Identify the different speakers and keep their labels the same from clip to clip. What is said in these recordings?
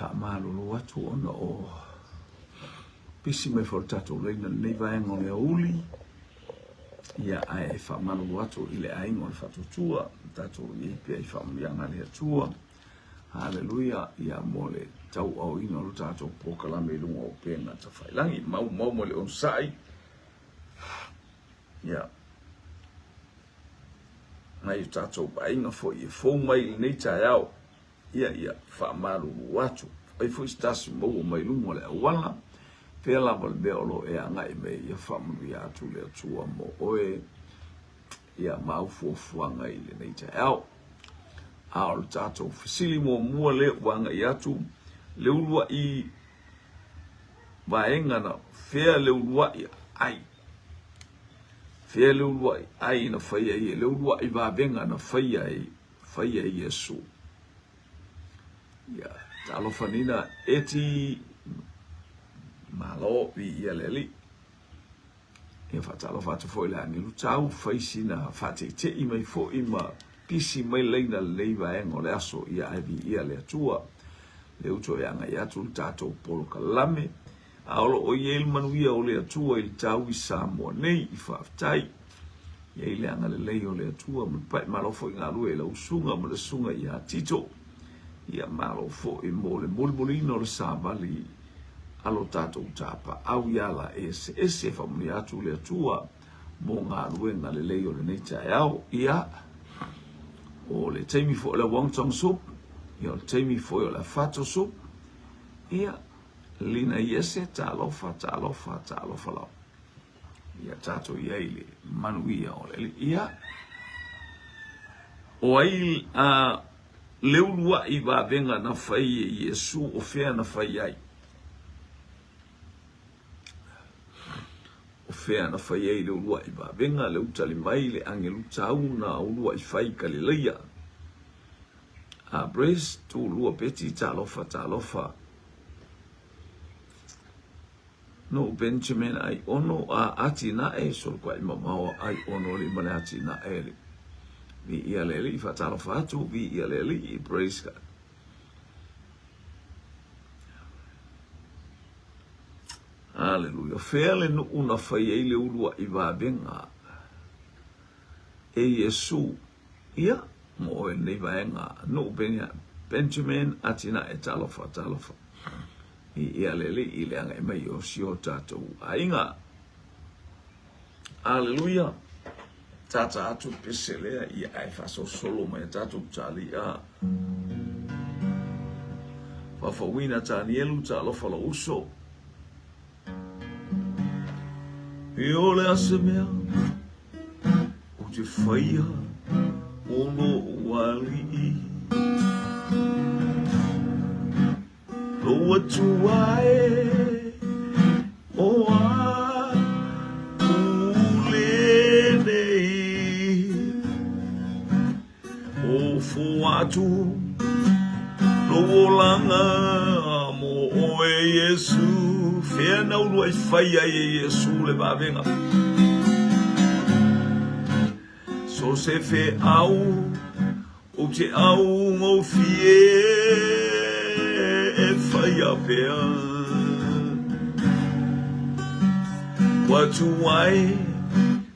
Speaker 1: faamalulu atu ona o pisi mai foi le tatou laina i lenei vaega o le aoauli. Ia, ae faamalulu atu i le aiga o le Faatuatua, tatou i ai pea i faamanuiaga a le Atua. Haleluia, ia mo le tauaoina o le tatou polokalame i luga o upega tafailagi. Maumau ma le onosai. Ia, nai o tatou aiga foi e fou mai i lenei taeao. Ia, ia, faamalulu atu. Fai foi se tasi maua mai luga o le auala. Fea lava le mea o lo o e agai mai, ia faamanuia atu le Atua mo oe, ia ma au fuafuaga i lenei taeao. A o le tatou fesili muamua lea ua agai atu, le uluai vaega na fea le uluai ai, fea le uluai ai na fai ai, le uluai vavega na fai ai, fai ai Iesu. Ia, talofa nina eti malo viia le Alii. Ia faatalofa atu foi i le agelu tau, fai sina faateitei mai foi ma pisi mai laina lenei vaega o le aso, ia ae viia le Atua. Le uto e agai atu le tatou polokalame, a o lo o i ai le manuia o le Atua i le tau i Samoa nei, i faafetai. I ai le agalelei o le Atua ma le pai malo foi galue i lau susuga ma le susuga ia Tito. Ia malo foi mo le molimoliina o le savali a lo tatou tapaau i ala eseese. E faamanuia atu le Atua mo galuega lelei o lenei taeao. Ia, o le taimi foi o le Wongtong Soup, ia o le taimi foi o le Afato Soup, ia, Lina Iese, talofa, talofa, talofa lava. Ia tatou i ai le manuia o le Alii. Ia, o ai a le uluai vavega na fai e Iesu, o fea na fai ai? O fea na fai ai le uluai vavega, le utali mai le agelu tau na uluai fai i Kalileia. A Brace, tu lua peti, talofa, talofa. No Benjamin ai ono a atinae solokuai mamao ai ono li ma le atinae li. Viia le Alii, faatalofa atu, viia le Alii, praise God. Hallelujah. Fea le nuu na fai ai le uluai vavega e Iesu. Ia, mo oe lenei vaega, nuu Benjamin, atinae, talofa, talofa. Viia le Alii i le agai mai o si o tatou aiga. Aleluia! Tata atu le pese lea, ia ae faasolosolo mai a tatou talia. Faafauina Tanielu, talofa lou uso. E o le a se mea ou te faia o lou alii. Lou Atua e, o au lenei. Ofo atu lou olaga mo oe Iesu. Fea na uluai fai ai e Iesu le vavega? So se feau Ou te augofie e whaia pea. Kua tu ai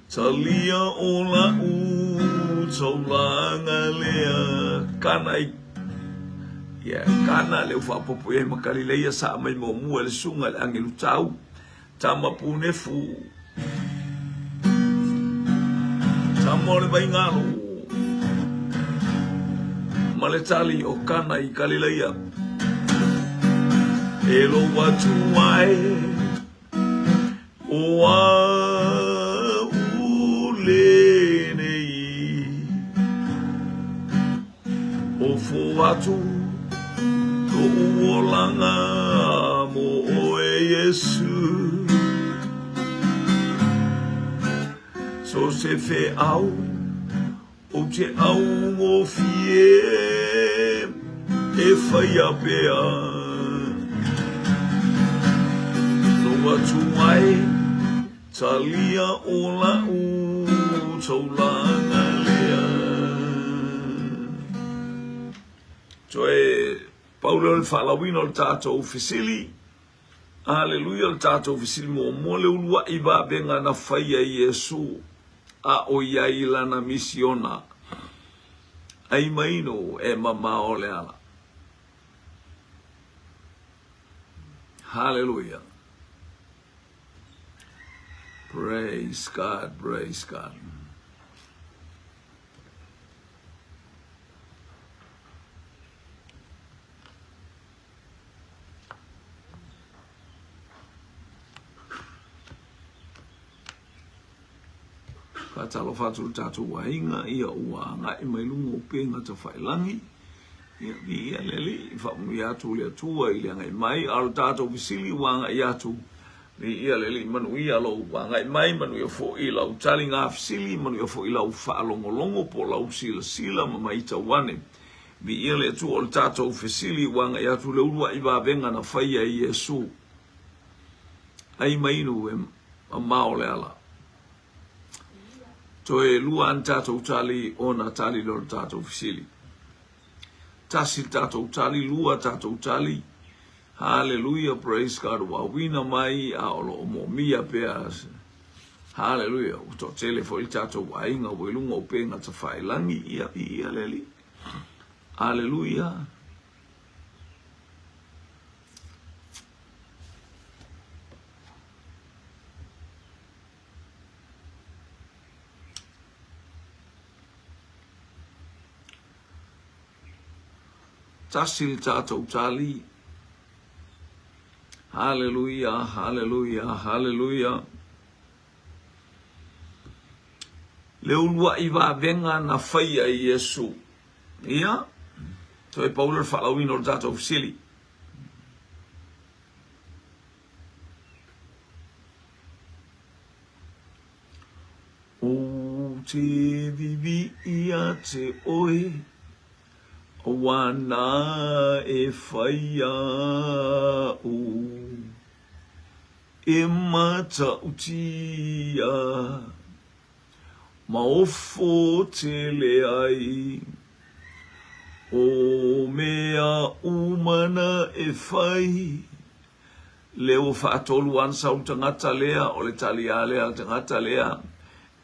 Speaker 1: talia o la'u taulaga lea. Kana i Ia, kana le faapopo i ai ma Kalileia saa mai muamua e le susuga i le agelu tau, tama punefu, tama o le vaigalo, ma le tali o Kana i Kalileia. E lou Atua e, o au lenei. Ofo atu lo'u olaga mo oe Iesu. So se feau ou te augofie e whaia pea. Lou Atua e, Talia o la'u taulaga lea. Toe. Pau lea o le faalauina o le tatou fesili. Aleluia, o le tatou fesili muamua, le uluai vavega na faia e Iesu a o i ai lana misiona. Ai mainu e mamao le ala. Hallelujah. Praise God, praise God. Faatalofa atu i le tatou aiga, ia ua agai mai luga o upega tafailagi. Ia, viia le Alii, faamanuia atu le Atua i le agai mai, a o le tatou fesili ua agai atu. Viia le Alii, manuia lou agai mai, manuia foi lau taliga fesili, manuia foi lau faalogologo po o lau silasila ma matau ane. Viia le Atua, o le tatou fesili ua agai atu le uluai vavega na faia e Iesu. Ai ma inu e mamao le ala. Toe lua ana tatou tali ona tali lea o le tatou fesili. Tasi le tatou tali, lua tatou tali. Hallelujah, praise God, ua auina mai a o lo o moomia pea. Hallelujah, ua toatele foi le tatou aiga ua i luga o upega tafailagi, ia viia le Alii. Hallelujah. Tasi le tatou tali. Haleluia, haleluia, haleluia. Le uluai vavega na faia e Iesu. Ia, toe pau lea o le faalauina o le tatou fesili. Ou te vivii ia te oe, Aua na e whai au, E matautia, ma ofo tele ai, O mea uma na e whai, Lea ua faatolu ana sau le tagata lea, o le tali a lea a le tagata lea.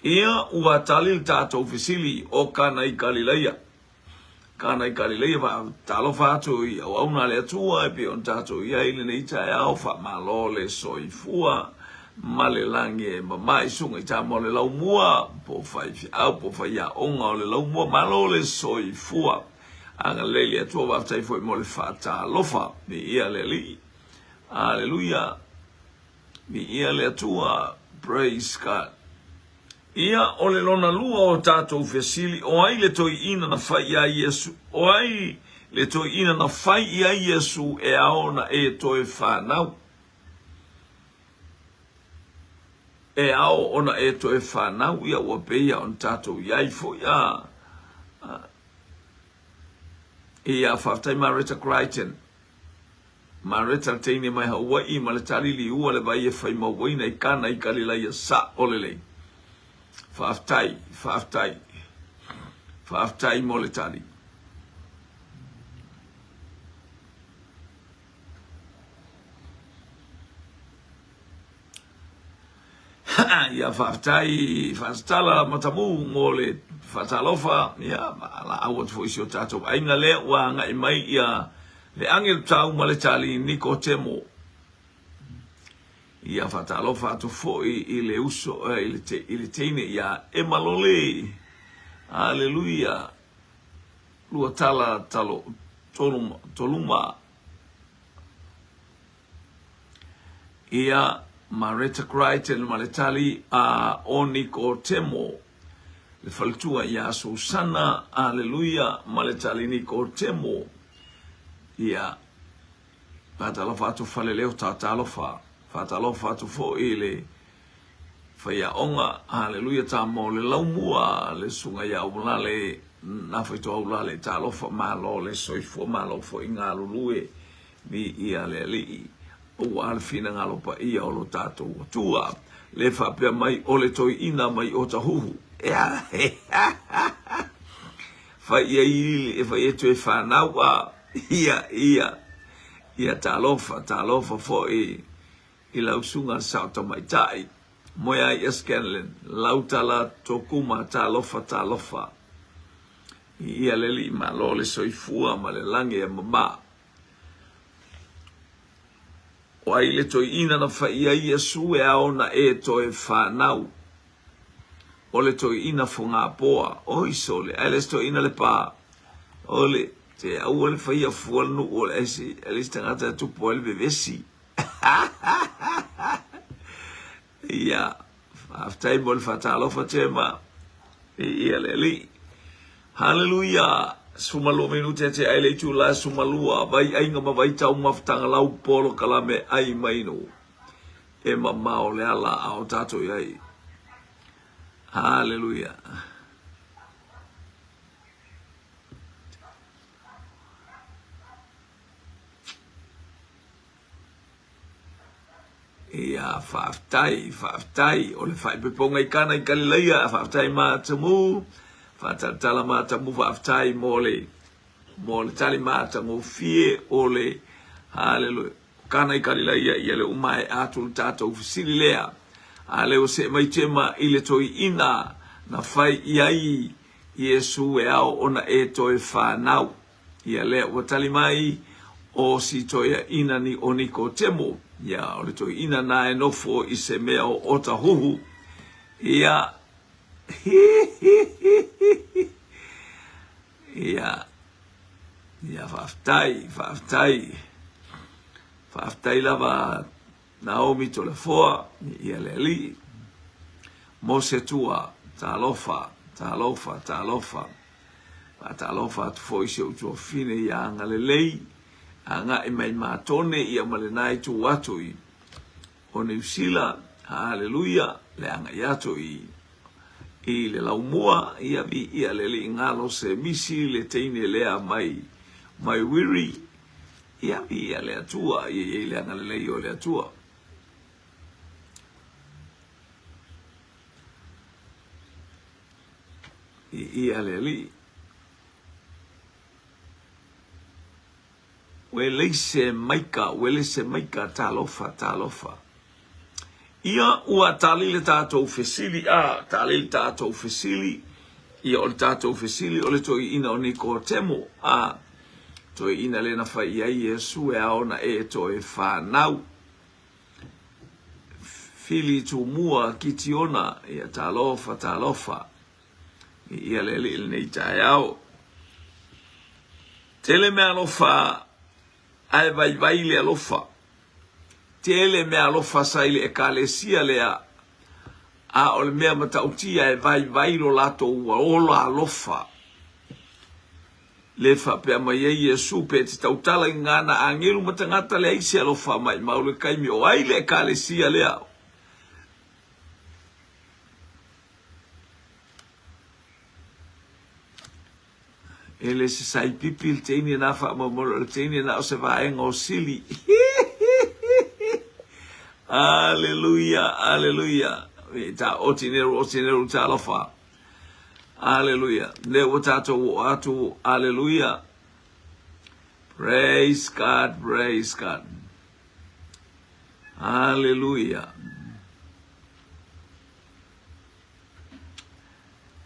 Speaker 1: Ia, ua tali le tatou fesili, o Kana i Kalilaia. Kana i Kalilaia, faatalofa atu i auauna a le Atua e pei ona tatou i ai i lenei taeao, faamalo le soifua ma le lagi e mama i suga i tama o le laumua, po o faifeau, po o faiaoga o le laumua, malo le soifua. Agalelei le Atua, faafetai foi mo le faatalofa. Viia le Alii. Aleluia. Viia le Atua. Praise God. Ia, o le lona lua o tatou fesili, o ai le toeaina na fai iā Iesu? O ai le toeaina na fai i ai Iesu e ao ona e toe fanau? E ao ona e toe fanau, ia ua pei ona tatou i ai foi a. Ia, faafetai Mareta Crichton. Mareta le teine mai Hawaii ma le tali liua le vai e fai mauaina i Kana i Kalilaia sa'o lelei. Faafetai, faafetai. Faafetai mo le tali. Ia faafetai Faatatala Matamu mo le faatalofa, ia laau atu foi i si o tatou aiga lea ua agai mai ia le Agelu Tau ma le Tali Nikotemo. Ia faatalofa atu foi i le uso i le te, i le teine ia Emalole. Aleluia. Lua tala talo toluma, toluma. Ia Mareta Crichton ma le tali a o Nikotemo, le faletua ia Susana, aleluia, ma le tali Nikotemo. Ia, faatalofa atu Faleleo Tatalofa, faatalofa atu foi i le faiaoga, aleluia, Tama o le Laumua, le susuga ia Aulale, Nafaitoaulale, talofa, malo le soifua, malo foi galulue. Viia le Alii, aua le finagalo paia o lo tatou Atua. Le faapea mai o le toeaina mai Otahuhu. Fai i ai e fai e toe fanau a. Ia, ia, ia talofa, talofa foi i lau susuga le sao tamaitai. Moe ai ia Scanlan, lau tala Tokuma, talofa, talofa. Ia le Alii malo le soifua ma le lagi e mama. O ai le toeaina na fai ai Iesu e ao na e toe fanau? O le toeaina fogapoa, oi sole, ae le isi toeaina le pa. O le, te aua le faia fua le nuu o le isi, le isi tagata e tupu ai le vevesi. Ia, faafetai mo le faatalofa Tema. Viia le Alii. Haleluia! 12 minute e tea ai le itula e 12, vai aiga ma vai taumafataga lau polokalame ai ma inu. E mamao le ala a o tatou i ai. Haleluia! Ia, faafetai, faafetai. O le faaipoipoga i Kana i Kalilaia, faafetai Matamu, faatalatala Matamu, faafetai mo le, mo le tali matagofie o le, haleluia. Kana i Kalilaia, ia le uma e atu le tatou fesili lea. A lea ua see mai Tema i le toeaina na fai i ai Iesu e ao ona e toe fanau. Ia lea ua tali mai o si toeaina ni o Nikotemo, ia o le toeaina na e nofo i se mea o Otahuhu, ia, hi hi hi hi ia, ia faafetai, faafetai, faafetai lava Naomi Toleafoa, ia le Alii, Mose Tua, talofa, talofa, talofa. Faatalofa atu foi i si ou tuafafine ia agalelei, agai mai matone ia ma lena itu atu i o Niu Sila, haleluia, le agai atu i i le laumua, ia viia le Alii galo se misi le teine lea mai mai Wiri, ia viia le Atua, ia i ai le agalelei o le Atua. Viia le Alii. Ueleise maika, ueleise maika, talofa, talofa. Ia ua tali le tatou fesili, a, tali le tatou fesili, ia o le tatou fesili o le toeaina o Nikotemo, a, toeaina lea na fai i ai Iesu e ao ona e toe fanau. Fili Tumua Kitiona, ia talofa, talofa. Viia le Alii i lenei taeao. Tele mea alofa ae vaivai le alofa. Tele mea alofa sa i le ekalesia lea, a o le mea matautia e vaivai lo latou ola alofa. Le faapea mai ai Iesu, pe te tautala i ngana agelu ma tagata leai se alofa maimau le kaimi o ai le ekalesia lea. E le se sai pipi le teine na faamolemole o le teine na o se vaega o sili. Aleluia, aleluia. Ta oti neru, oti neru, talofa. Aleluia. Le ua tatou oo atu, aleluia. Praise God, praise God. Aleluia.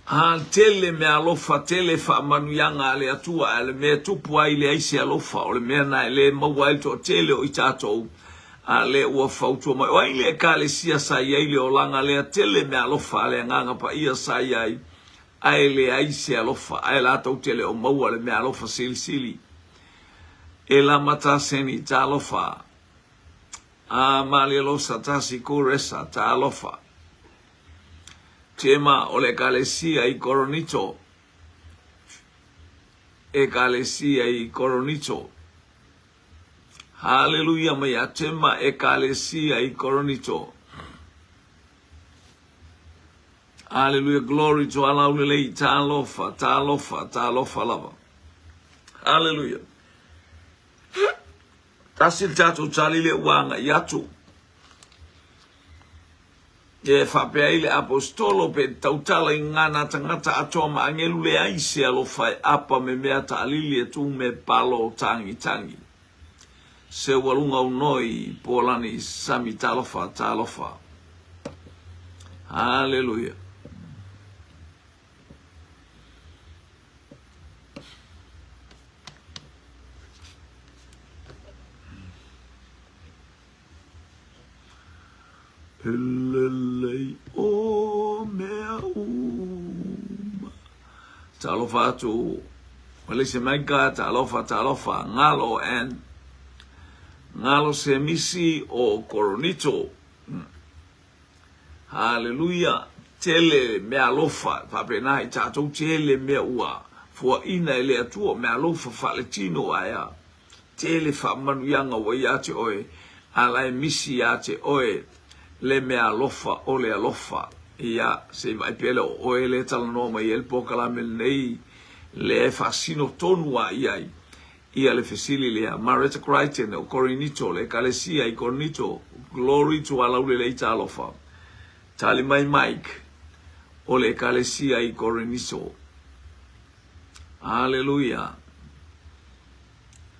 Speaker 1: A tele mea alofa, tele faamanuiaga a le Atua, ae o le mea e tupu ai leai se alofa, o le mea na e le maua ai le toatele o i tatou, a lea ua fautua mai. O ai le Ekalesia sa i ai le olaga lea, tele mea alofa a le Agaga Paia sa i ai, ae leai se alofa, ae latou te le o maua le mea alofa silisili. E lamata seni talofa, a malialosa tasi kuresa talofa. Tema o le Ekalesia i Koronito. Ekalesia i Koronito. Haleluia mai a Tema Ekalesia i Koronito. Haleluia, glory to Allah ulelei, talofa, talofa, talofa lava. Haleluia. Tasi le tatou tali le ua agai atu. E faapea ai le Aposetolo, pe tautala i ngana tagata atoa ma agelu leai se alofa e apa me mea taalili e tu me palo tangitangi. Se ua lunga unoi Puolani Sami talofa talofa. Haleluia. E lelei o mea uma. Talofa atu Malaysia Maika, talofa, talofa, Ngalo and Ngalo Semisi o Koronito. Haleluia! Tele mea alofa, faapena i tatou tele mea ua fuaina e le Atua, mea alofa faaletino ae a? Tele faamanuiaga ua ia te oe, a la e misi ia te oe le mea alofa o le alofa. Ia, se i vaai pea lea o oe lea e talanoa mai ai le polokalame lenei, lea e faasino tonu a i ai ia le fesili lea. Marietta Crichton o Korinito, le Ekalesia i Korinito, Glory to Alaulelei Talofa. Tali mai Mike, o le Ekalesia i Korinito. Aleluia!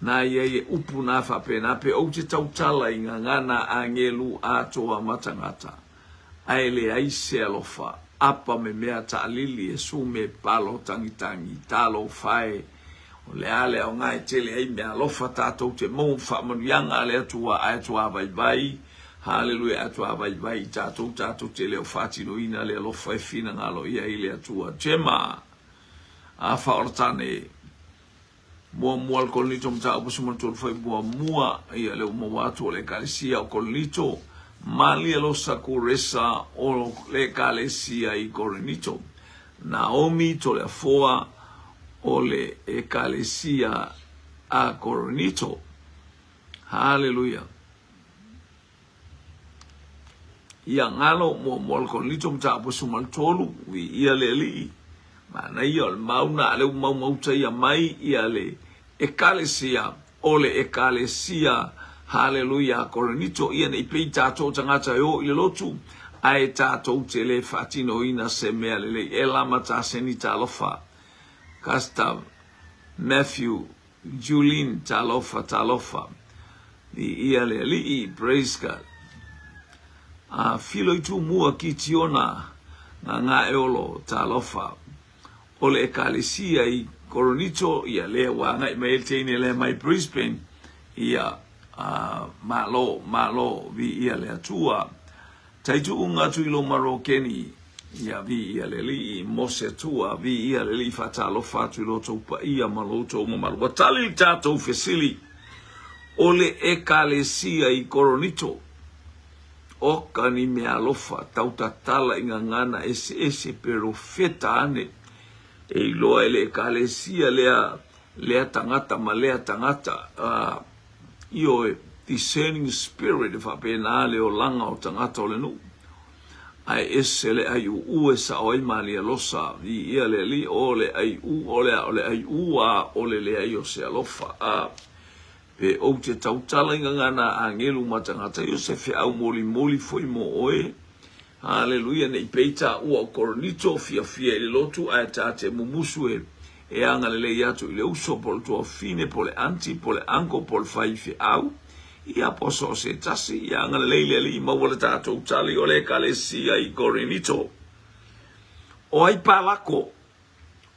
Speaker 1: Nā ia i e upu nā faapena, pe ou te tautala i ngā nā āngelu atoa ma tangata, ae leai se alofa, apa me mea taalili e su me palo tangitangi, talo fae, o le a le aoga e tele ai mea alofa tatou te mou faamanuiaga a le Atua ae atuā vaivai, haleluia, atuā vaivai i tatou, tatou te le o faatinoina le alofa e finagalo i ai le Atua. Gemma, a faaolatane, Muamua le Korinito mataupu 13 fai muamua ia le ua maua atu o le Ekalesia o Korinito, Malia Losa Kuresa o le Ekalesia i Korinito, Naomi Toleafoa o le Ekalesia a Korinito. Haleluia. Ia galo muamua le Korinito mataupu 13, viia le Alii, manaia o le mauna a le ua maumautaia mai ia le Ekalesia o le Ekalesia, haleluia, Korinito, ia ne i pei tatou tagata e o i le lotu, ae tatou te le faatinoina se mea lelei. E lama taseni talofa. Gustav Matthew Julin talofa talofa. Viia le Alii, praise God. A filo i Tumua Kitiona Gagaeolo talofa. O le Ekalesia i Koronito, ia lea ua agai mai ai le teine lea mai Brisbane, ia a, malo, malo, viia le Atua. Taituuga atu i Loma Rokeni, ia viia le Alii, Mose Atua, viia le Alii, faatalofa atu i lo outou paia ma lo outou mamalu. Ua tali le tatou fesili o le Ekalesia i Koronito, Oka ni meaalofa tautatala i gagana eseese perofeta ane e iloa e le Ekalesia lea lea tagata ma lea tagata, a, ioe, discerning spirit e faapena le olaga o tagata o le nuu. Ae ese le aiuu e sao ai Malia Losa, viia le Alii, o le aiuu, o le a o le aiuu a o le leai o se alofa, a pe ou te tautala i gagana agelu ma tagata, ia o se feau molimoli foi mo oe. Haleluia, ne i pei taua o Korinito, fiafia i le lotu, ae ta te mumusu e, e agalelei atu i le uso, po o le tuafafine, po o le aunty, po o le uncle, po o le faifeau, ia, po o so o se tasi, ia agalelei le Alii maua le tatou tali o le Ekalesia i Korinito. O ai Palako?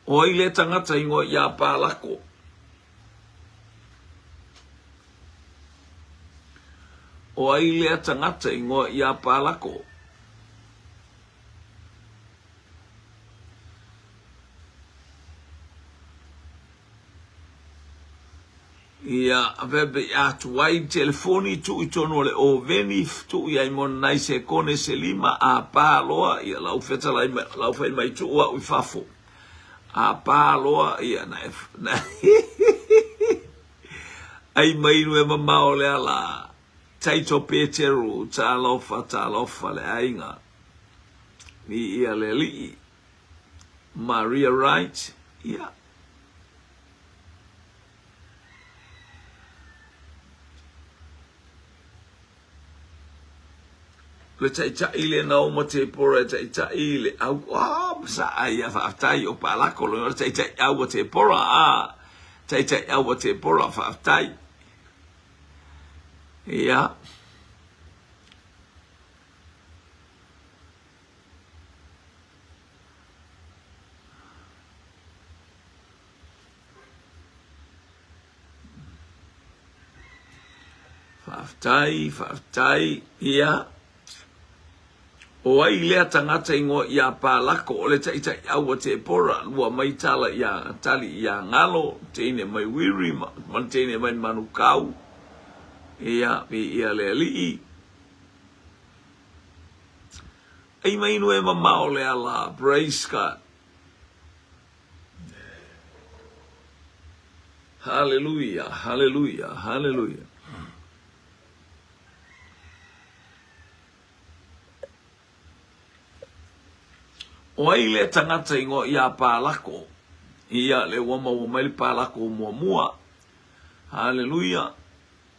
Speaker 1: O ai lea tagata ingoa iā Palako? O ai lea tagata ingoa iā Palako? Ia, pepe atu ai telefoni tuu i tonu o le oveni, tuu i ai mo nai sekone se lima, a pā loa, ia lau fetalai mai, lau fai mai tuu au i fafo. A pā loa, ia na e, na, ai mai nu e mamao le ala. Taito Peteru, talofa, talofa le aiga. Ni ia le alii. Maria Wright, ia. Le taitai lea na o ma Tepora e taitai i le au, ah, sa ia faafetai o Palako le taitai au a Tepora, ah, taitai au a Tepora, faafetai. Ia. Faafetai, faafetai, ia. O ai lea tagata ingoa ia Palako o le taitaiau a Tepora, lua mai tala ia tali ia Galo, teine mai Wiri ma, ma le teine mai Manukau. Ia, mi ia le alii. Ai mai inu e mamao le ala, praise God. Haleluia, haleluia, haleluia. O ai lea tagata ingoa ia Palako? Ia, le ua maua mai le Palako muamua. Haleluia.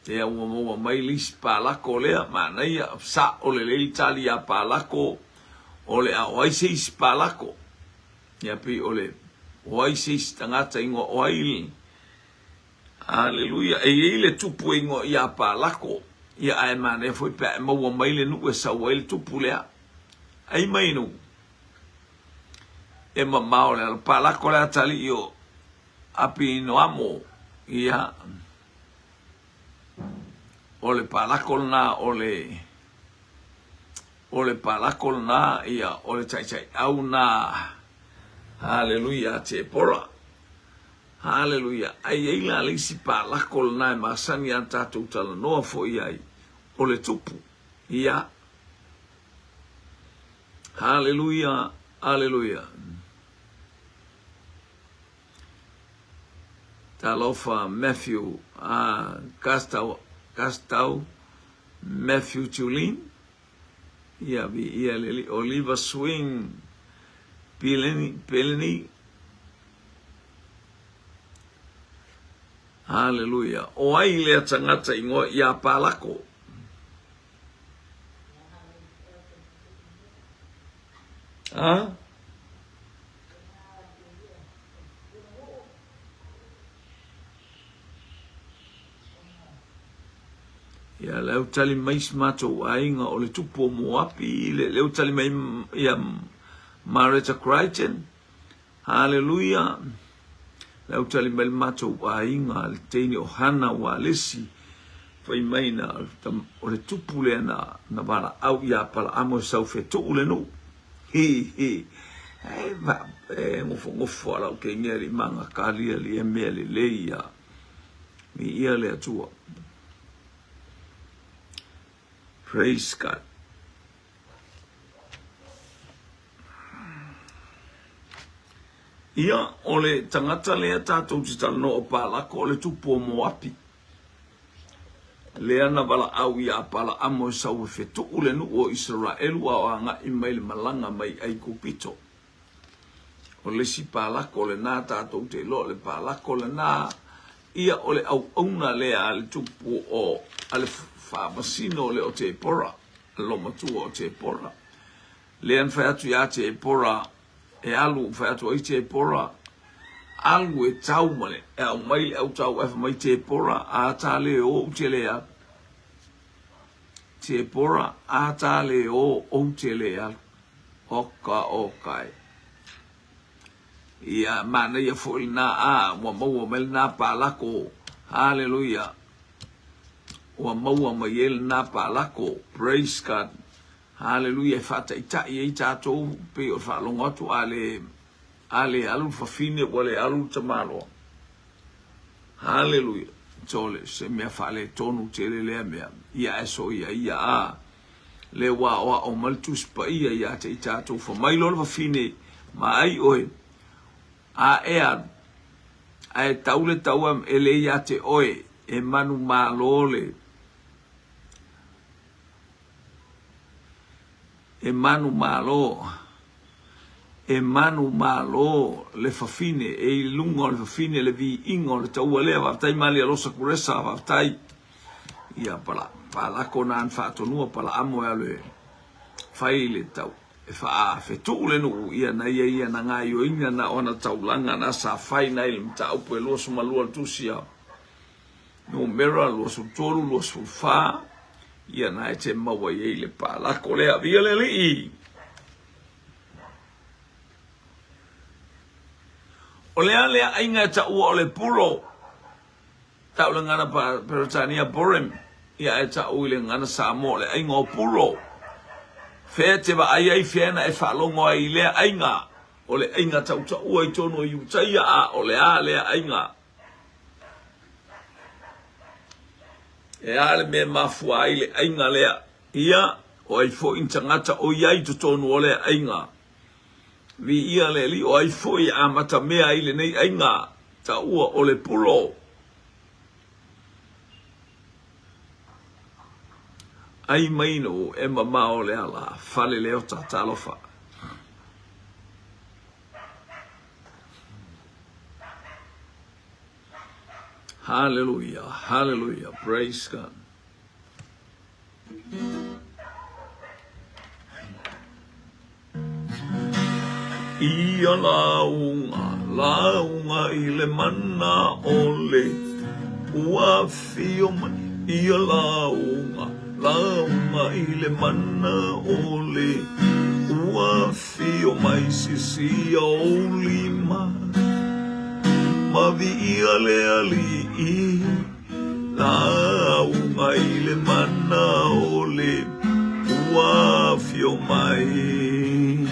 Speaker 1: Ia ua maua mai le isi Palako lea, manaia, sa o le lei tali ia Palako, o le a o ai se isi Palako. Ia pei o le o ai se isi tagata ingoa o ai le Aleluia. E i ai le tupu e ingoa ia Palako. Ia ae manaia foi pe a e maua mai le nuu e sau ai le tupu lea. Ai mai nuu. E mamao le ala. Palako le atalii o Apinoamo. Ia. O le Palako lena o le O le palako lena, ia, o le taitaiau na. Haleluia, Tepora. Haleluia. Ai ai la le isi palako lena e masani a tatou talanoa foi ai, o le tupu. Ia. Haleluia, haleluia. Talofa Matthew a Gastau, Gastau Matthew Julin, ia viia le Alii, Oliver Swing Peleni, Peleni. Haleluia. O ai lea tagata ingoa ia Palako? A? Ia, le au tali mai si matou aiga o le tupu o Moapi, le, le au tali mai ia Mareta Crichton. Haleluia. Le au tali mai le matou aiga, le teine o Hana Walesi, fai mai na, o le tupu lea na, na valaau ia Palaamo e sau fetuu le nuu. Hi, hi. E, va, e ngofongofo ala o ke mea li manga kalia li e mea lelei ia. Mi ia le Atua. Praise God. Ia, o le tagata lea tatou te talanoa o Palako, o le tupu o Moapi. Lea na valaau ia Apalaamo e sau e fetuu le nuu o Isaraelu a o agai mai le malaga mai Aikupito. O le isi palako lena tatou te iloa o le palako lena ia o le auauna lea a le tupu o a le faamasino lea o Tepora, le loomatua o Tepora. Lea na fai atu ia Tepora e alu, fai atu ai Tepora, alu e tau ma le, e aumai le autau ae fai mai Tepora, a ta le o ou te le alu. Tepora, a ta le o ou te le alu. Oka oka e. Ia, manaia foi lena, a, ua maua mai lena palako. Haleluia. Ua maua mai ai lena palako. Praise God. Haleluia, e faataitai ai tatou, pei o le faalogo atu, a le, a le alu le fafine, ua le alu le tamaloa. Haleluia. Tole, se mea faaletonu tele lea mea. Ia ae soia ia, a. Le ua aoao mai le Tusi Paia ia te i tatou, fa mai loa le fafine, ma ai oe, a e alu, ae tau le taua e le ia te oe, e manumalo le, E manumalo, e manumalo le fafine, e i luga o le fafine le viiga o le taua lea. Faafetai Malia Losa Kuresa, faafetai. Ia pala, palako na an faatonua pala amo e alu e. Fai le tau e faafetuu le nuu ia na ia ia na gaioiga na ona taulaga na sa fai na i le mataupu e 22 le tusi a Numera 23 24 ia na e te maua i ai le palako lea. Via le Alii! O le a lea aiga e taua o le Puro, tau le gagana Peretania Purim, ia ae tau i le gagana Samoa o le aiga o Puro. Fea e te vaai ai, fea na e faalogo ai i lea aiga, o le aiga tautaua i totonu o Iutaia, a o le a lea aiga? E a le mea e mafua ai le aiga lea? Ia, o ai foi ni tagata o i ai i totonu o lea aiga? Viia le Alii, o ai foi e amatamea ai lenei aiga taua o le Pulo? Ai mai nuu e mamao le ala fale leota talofa. Hallelujah, hallelujah, praise God. Ia lauga, lauga i le mana o le ua afio mai. Ia lauga, lauga i le mana o le ua afio mai. Sisia ou lima, ma viia le Alii. Lauga i le mana o le ua afio mai.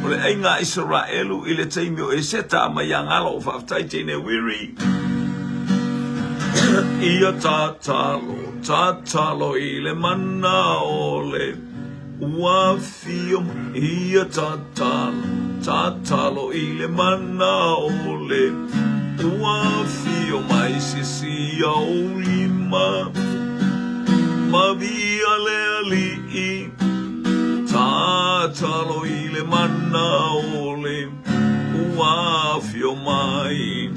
Speaker 1: O le aiga a Isaraelu i le taimi o Eseta mai ia Galo, faafetai teine Wiri. Ia tatalo, tatalo i le mana o le ua afio mai. Ia tatalo, tatalo i le mana o le ua afio mai. Sisia ou lima, ma viia le Alii. Tatalo i le mana o le ua afio mai.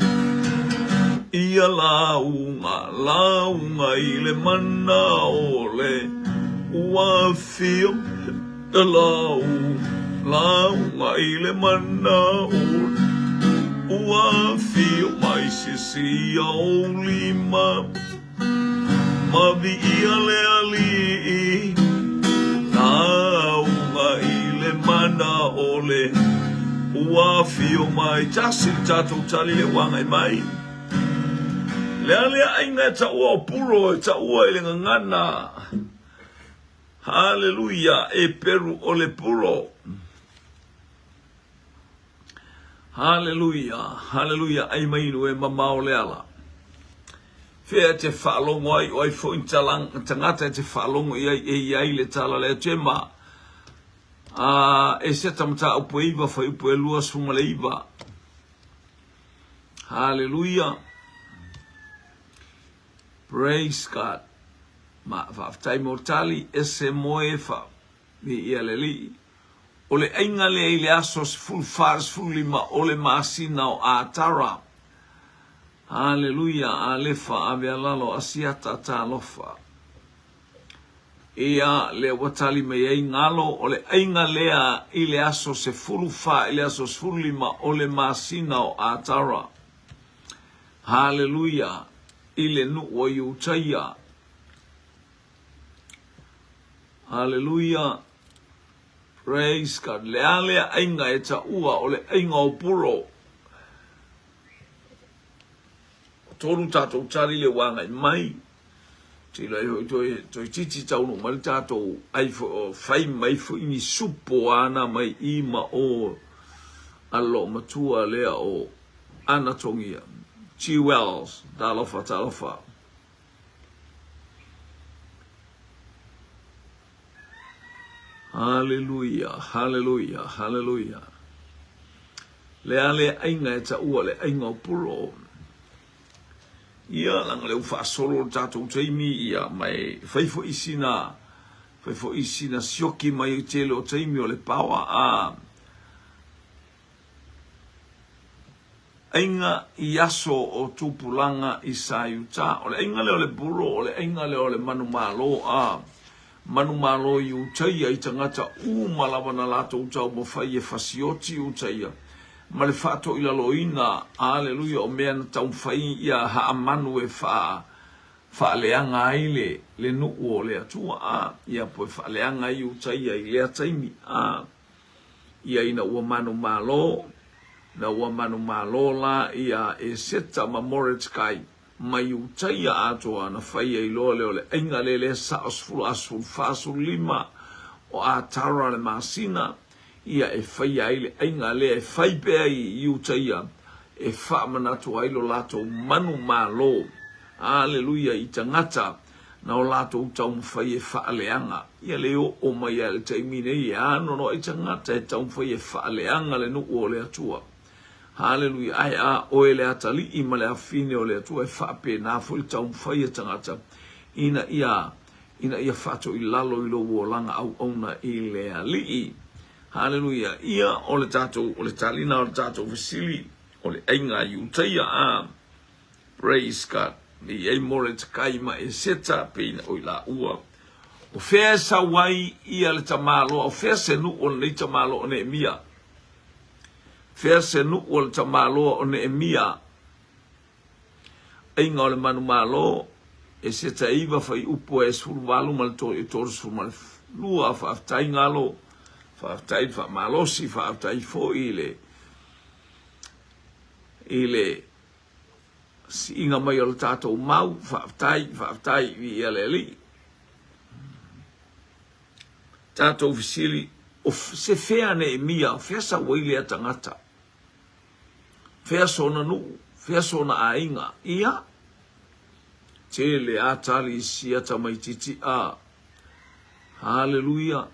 Speaker 1: Ia lauga, lauga i le mana o le ua afio lau, lauga i le mana o le ua afio mai. Sisia ou lima, ma viia le Alii. Lauga i le mana o le ua afio mai. Tasi le tatou tali le ua agai mai. Le a lea aiga e taua o Puro e taua i le gagana. Haleluia, e Peru o le Puro. Haleluia, haleluia, ai mai inu e mamao le ala. Fea e te faalogo ai, o ai foi ni tagata e te faalogo i ai e i ai le tala lea Tema. A e seta mataupu e iva, fuaiupu e 29. Haleluia. Praise God. Ma faafetai mo tali, ese moe fa viia le Alii. O le aiga lea i le aso 14 15 o le masina o Atara. Haleluia, Alefa, ave a lalo, Asiata, talofa. Ia, lea ua tali mai ai Galo, o le aiga lea i le aso 14 i le aso 15 o le masina o Atara. Haleluia, i le nuu o Iutaia. Haleluia, praise God. Le a lea aiga e taua o le aiga o Puro. Tolu tatou tali le ua agai mai. Tilo ai hoi toi, toi titi taunu mai le tatou ai fo, o, fai mai foi ni supo ana mai i ma o alo matua lea o Anatongia. G. Wells, talofa, talofa. Haleluia, haleluia, haleluia. Le a le aiga e taua le aiga o Pulo. Ia, leaga lea ua faasolo le tatou taimi, ia, ma e fai foi sina, fai foi sina sioki mai i tele o taimi o le paoa, a aiga i aso o tupulaga i Saiuta. O le aiga lea o le Puro, o le aiga lea o le manumalo, a. Manumalo i Utaia i tagata uma lava na latou taumafai e fasioti Utaia ma le faatoilaloina, aleluia, o mea na taumafai ia Haamanu e faa faaleaga ai le le nuu o le Atua, a, ia po e faaleaga ai Utaia i lea taimi, a, ia ina ua manumalo, na ua manumalo la ia Eseta ma Moretekai mai Utaia atoa na fai ai loa lea o le aiga lele sao 10 aso 14 15 o Atara le masina, ia e faia ai le aiga lea e fai pea i Utaia e faamanatu ai lo latou manumalo, aleluia, i tagata na o latou taumafai e faaleaga. Ia le oo mai lava i le taimi nei e anoanoai tagata e taumafai e faaleaga le nuu o le Atua. Haleluia! Ae a oe le atalii ma le afine o le Atua, e faapena foi le taumafai a tagata ina ia ina ia faatoilalo i lou olaga auauna i le Alii. Haleluia! Ia, o le tatou, o le talina o le tatou fesili, o le aiga a Iutaia, a. Praise God. I ai Moretekai ma Eseta, pei na o i laua. O fea e sau ai ia le tamaloa, o fea se nuu o lenei tamaloa o Neemia? Fea se nuu o le tamaloa o Neemia? Aiga o le manumalo, Eseta 9, fuaiupu e 18 ma le 32. Faafetai galo, faafetai le faamalosi, faafetai foi i le i le siiga mai o le tatou mau, faafetai, faafetai, viia le Alii. Tatou fesili, o se fea Neemia, o fea sau ai lea tagata? Fea sona nuu, fea sona aiga? Ia, tele a tali sia tamaititi a. Haleluia,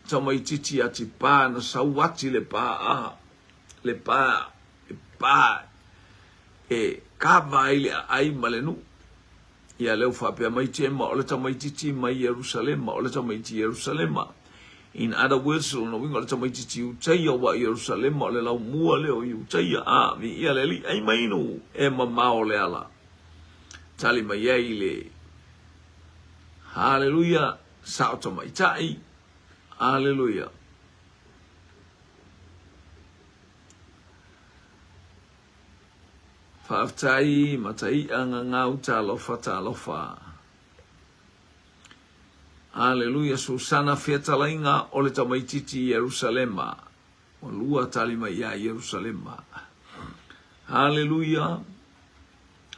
Speaker 1: tamaititi ati pā na sau ati le pā a, le pā e pā e kava ai le aai ma le nuu. Ia lea ua faapea mai Jema, o le tamaititi mai Ierusalema, o le tamaiti Ierusalema. In other words, lona uiga o le tamaititi Iutaia ua Ierusalema, o le laumua lea o Iutaia. A, viia le Alii, ai mai nuu e mamao le ala. Tali mai ai le Haleluia, sao tamaitai, Haleluia. Faafetai Matai'a Gagau talofa talofa. Aleluia Susana fetalaiga o le tamaititi Ierusalema. Ua lua tali mai ia Ierusalema. Aleluia.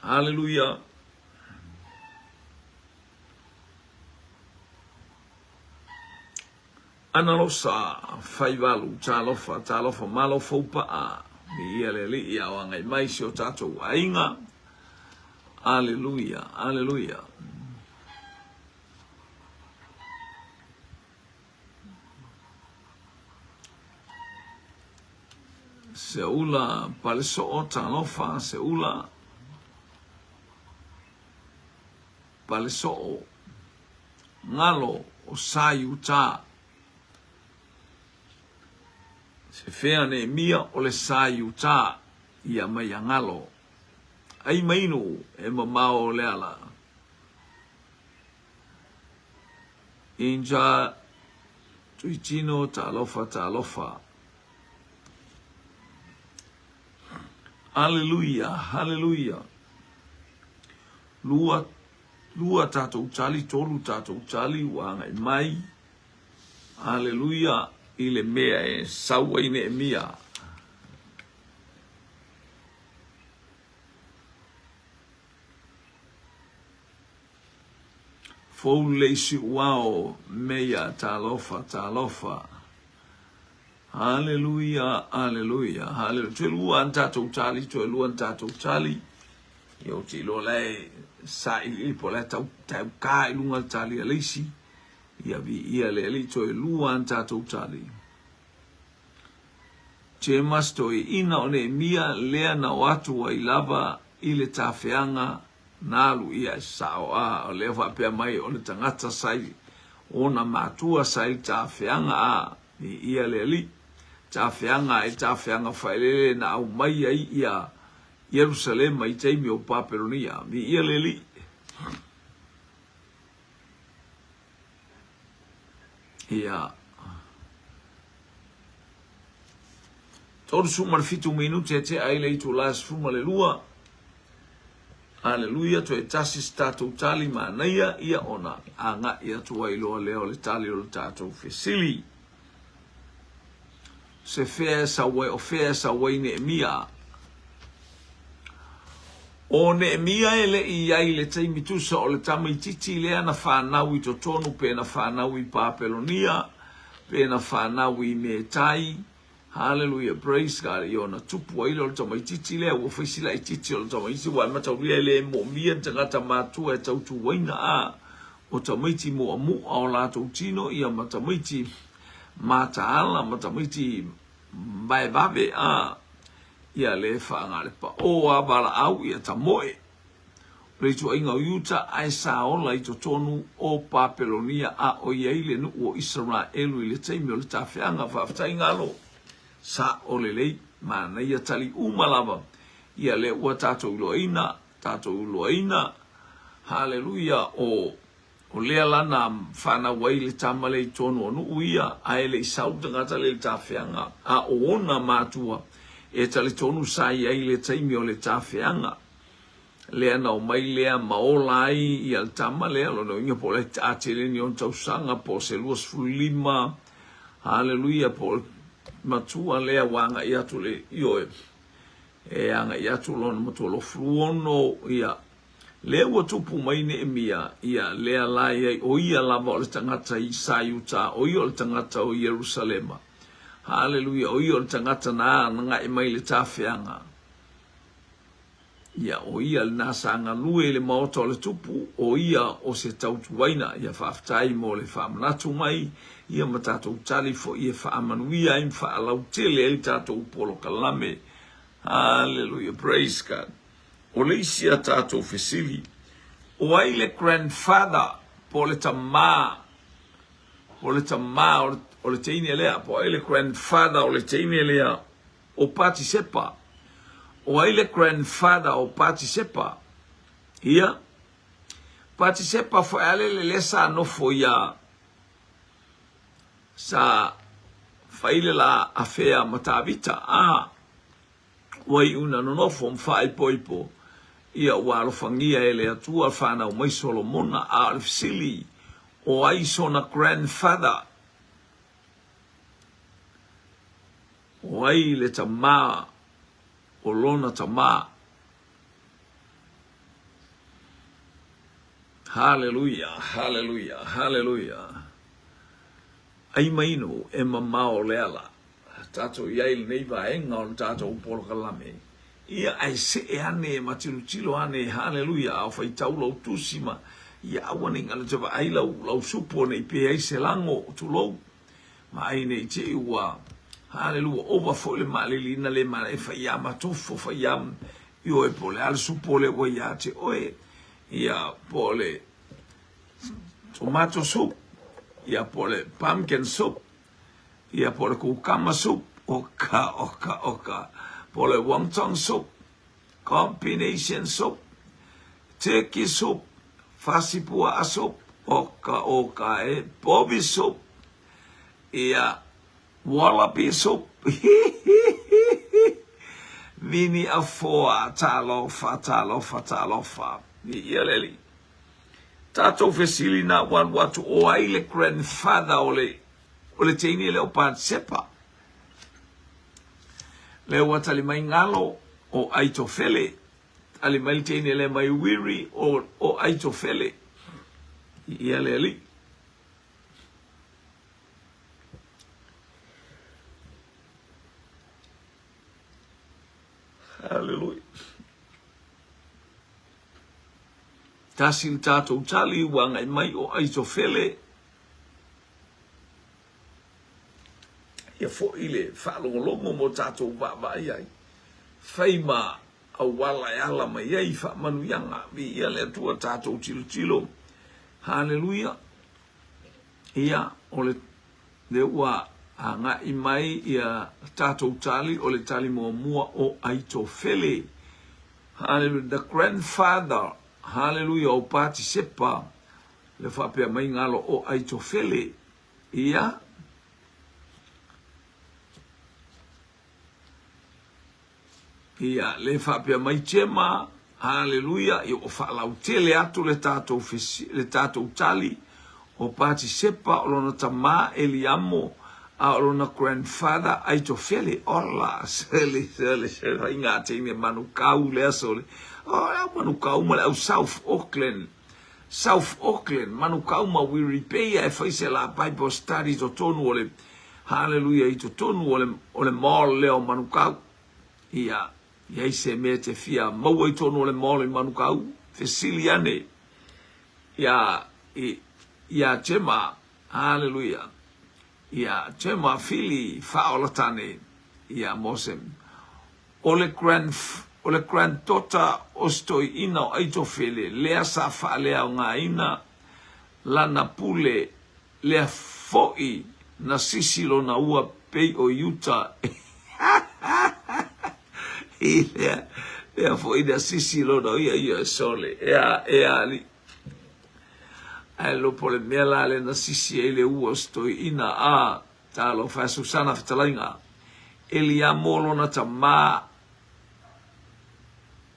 Speaker 1: Aleluia. Analosa, Faivalu, Talofa, talofa, malo foupa'a, viia le Alii a o agai mai si o tatou aiga. Aleluia, aleluia. Seula, Paleso'o, talofa, Seula, Paleso'o. Ngalo o Sa Iutā. Se fea Neemia o le Sa Iutā ia mai a Ngalo. Ai mainu e mamao o le ala. Inja Tuitino talofa talofa. Haleluia, haleluia. Lua Lua tatou tali, tolu tatou tali ua agai mai, aleluia, i le mea e sau ai Neemia. Fou lelei Siuao, Meia, talofa, talofa. Aleluia, aleluia, aleluia. Toe lua ana tatou tali, toe lua ana tatou tali. Ia ou te iloa la e sailiili po o la e tau, tauka i luga le tali a le isi. Ia viia le Alii, toe lua ana tatou tali. James toeaina o Neemia lea na o atu ai lava i le tafeaga na alu ia e sao a o lea faapea mai o le tagata sa i ona matua sa i le tafeaga a viia le Alii tafeaga e tafeaga faelele na aumai ai ia Ierusalema i taimi o Papelonia. Viia le Alii. Ia. 37 minute e tea ai le itula 12. Aleluia, toe tasi se tatou tali manaia, ia ona agai atu ai loa lea o le tali o le tatou fesili. Se fea e sau ai, o fea e sau ai Neemia? O Neemia e le i ai i le taimi tusa o le tamaitiiti lea na fanau i totonu pe na fanau i Papelonia, pe na fanau i Metai, Hallelujah, praise God, ia ona tupu ai lea o le tamaitiiti lea, ua fai si laitiiti o le tamaitiiti, ua e mataulia e le moomia ni tagata matua e tautuaina, a o tamaiti muamu'a o latou tino, ia ma tamaiti mataala, ma tamaiti vaevave, a ia le faagale pao a valaau, ia tamoe. O le ituaiga o Iuta ae sa ola i totonu o Papelonia a o i ai le nuu o Isaraelu i le taimi o le tafeaga. Faafetai Galo. Sao lelei. Manaia tali uma lava. Ia lea ua tatou iloaina, tatou iloaina. Haleluia o o lea la na fanau ai le tama lea i totonu o nuu ia, ae le i sau le tagata lea i le tafeaga, a o ona matua e talitonu sa i ai i le taimi o le tafeaga. Lea na omai lea ma ola ai ia le tama lea, lona uiga po o le atele ni ona tausaga, po o se 25, haleluia, po o le matua lea ua agai atu le, ioe, e agai atu lona matua 26, ia, lea ua tupu mai Neemia, ia, lea la e ai, o ia lava o le tagata i sa Iuta, o ia o le tagata o Ierusalema. Haleluia, o ia o le tagata na agai mai le tafeaga. Ia, o ia lena sa galue i le maota o le tupu, o ia o se tautuaina. Ia faafetai mo le faamanatu mai, ia ma tatou tali foi e faamanuia ai ma faalautele ai le tatou polokalame. Hallelujah, praise God. O le isi a tatou fesili, o ai le grandfather po o le tamā, po o le tamā o le teine lea, po o ai le grandfather o le teine lea? O Patisepa. O ai le grandfather o Patisepa? Ia. Patisepa foealele lea sa nofo ia sa fai le la afea ma Tavita. A ua iu ina nonofo ma faaipoipo, ia ua alofagia e le Atua fanau mai Solomona. A o le fesili, o ai sona grandfather? O ai le tamā o lona tamā? Haleluia, haleluia, haleluia. Ai mainu e mamao le ala. Tatou i ai lenei vaega o le tatou polokalame. Ia ae see ane ma tilotilo ane, haleluia, a o faitau lau tusi ma ia aua ne i galo te vaai lau, lau supo ne i pē ai se lago, tulou. Vaai ne i te i ua, haleluia, ova foi le maaliliina le manaia, fai ia matofo, fai ia, ioe, po o le a le supo lea ua ia te oe, ia, po o le tomato soup, ia, po o le pumpkin soup, ia, po o le kukama soup, oka, oka, oka, po o le wonton soup, combination soup, turkey soup, fasi pua'a soup, oka oka e, bobi soup, ia, wallaby soup, vini afoa, talofa, talofa, talofa, viia le Alii. Tatou fesili na ua alu atu o ai le grandfather o le o le teine lea o Patsepa. Lea ua tali mai Galo o Aitofele. Tali mai le teine lea mai Wiri o, o Aitofele. Ia le alii. Hallelujah. Tasi le tatou tali ua agai mai o Aitofele. Ia foi le faalogologo mo tatou vaavaai ai. Fai ma auala e ala mai ai faamanuiaga. Viia le Atua tatou tilotilo. Haleluia. Ia, o le lea ua agai mai ia tatou tali, o le tali muamua o Aitofele. Haleluia. The grandfather, haleluia, o Patisepa, le faapea mai galo o Aitofele. Ia. Ia, le faapea mai Jema, haleluia, ia ua faalautele atu le tatou, le tatou tali, o Patisepa, o lona tamā Eliamo, a o lona grandfather Aitofele. Ola, sele, sele, sele, faiga teine Manukau lea sole. O le au Manukau ma le au South Auckland. South Auckland, Manukau ma Wirripeia e fai se la Bible study i totonu o le, haleluia, i totonu o le, o le mall lea o Manukau. Ia, i ai se mea e te fia maua i totonu o le mall i Manukau, fesili ane iā, i, iā Gemma, haleluia, iā Gemma Fili Faaolatane, ia Mose. O le grand, o le granddaughter o si toeaina o Aitofele lea sa faaleaogaina lana pule lea foʻi na sisi lona ua pei o Iuta i lea, lea foʻi na sisi lona ia ia e sole, ea, ea alii. Ae lopo le mea la lea na sisi ai le ua o si toeaina a Talofa e Susana fetalaiga, Eliamo lona tamā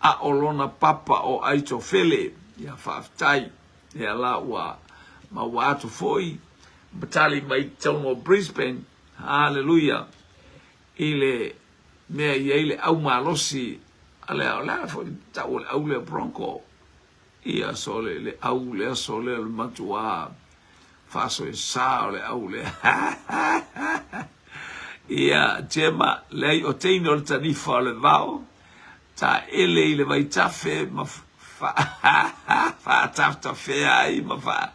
Speaker 1: a o lona papa o Aitofele. Ia faafetai. Ia la ua maua atu foi ma tali mai totonu o Brisbane. Haleluia. I le mea i ai le au malosi a le, o le a foi tau o le au lea Bronco. Ia sole le au lea sole o le matuā faasoesa o le au lea. Ia Jema, leai o teine o le tanifa o le vao, taele i le vaitafe ma faatafetafea ai ma faa